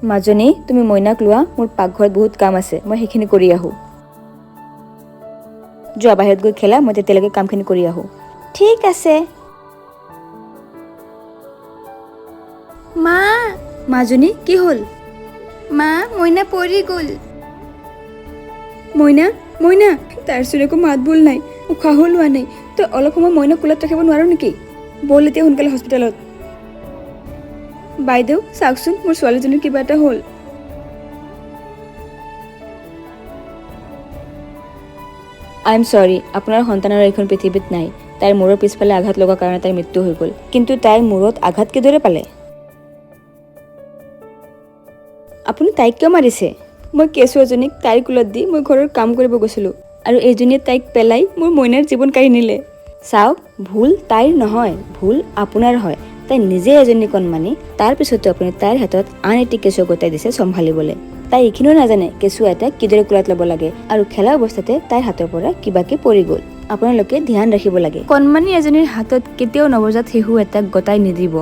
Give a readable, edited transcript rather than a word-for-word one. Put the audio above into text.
মাজনী, তুমি মইনাক লোৱা, মোৰ পাকঘৰত বহুত কাম আছে, মই সেইখিনি কৰি আহোঁ। যোৱা, বাহিৰত গৈ খেলা, মই তেতিয়ালৈকে কামখিনি কৰি আহোঁ। ঠিক আছে মা। মাজনী, কি হ'ল? মা, মইনা পৰি গ'ল। মইনা, মইনা, তাৰচোন একো মাত বোল নাই, উশাহো লোৱা নাই। তই অলপ সময় মইনাক কোলাত ৰাখিব নোৱাৰ নেকি? ব'ল এতিয়া সোনকালে হস্পিটেলত। বাইদেউ, চাওকচোন, মোৰ ছোৱালীজনীৰ কিবা এটা হ'ল। I am চৰি, আপোনাৰ সন্তানৰ এইখন পৃথিৱীত নাই। তাইৰ মূৰৰ পিছফালে আঘাত লগাৰ কাৰণে তাইৰ মৃত্যু হৈ গ'ল। কিন্তু তাইৰ মূৰত আঘাত কিদৰে পালে? আপুনি তাইক কিয় মাৰিছে? মই কেঁচুৱাজনীক তাইৰ কোলাত দি মই ঘৰৰ কাম কৰিব গৈছিলোঁ আৰু এইজনীয়ে তাইক পেলাই মোৰ মইনাৰ জীৱন কাঢ়ি নিলে। চাওক, ভুল তাইৰ নহয়, ভুল আপোনাৰ হয়। তাই নিজে এজনী কণমানি, তাৰপিছতো আপুনি তাইৰ হাতত আন এটি কেঁচুৱা গতাই দিছে চম্ভালিবলৈ। তাই এইখিনিও নাজানে কেঁচুৱা এটা কিদৰে কোলাত ল'ব লাগে আৰু খেলা অৱস্থাতে তাইৰ হাতৰ পৰা কিবাকে পৰি গ'ল। আপোনালোকে ধ্যান ৰাখিব লাগে। কণমানি এজনীৰ হাতত কেতিয়াও নৱজাত শিশু এটাক গতাই নিদিব।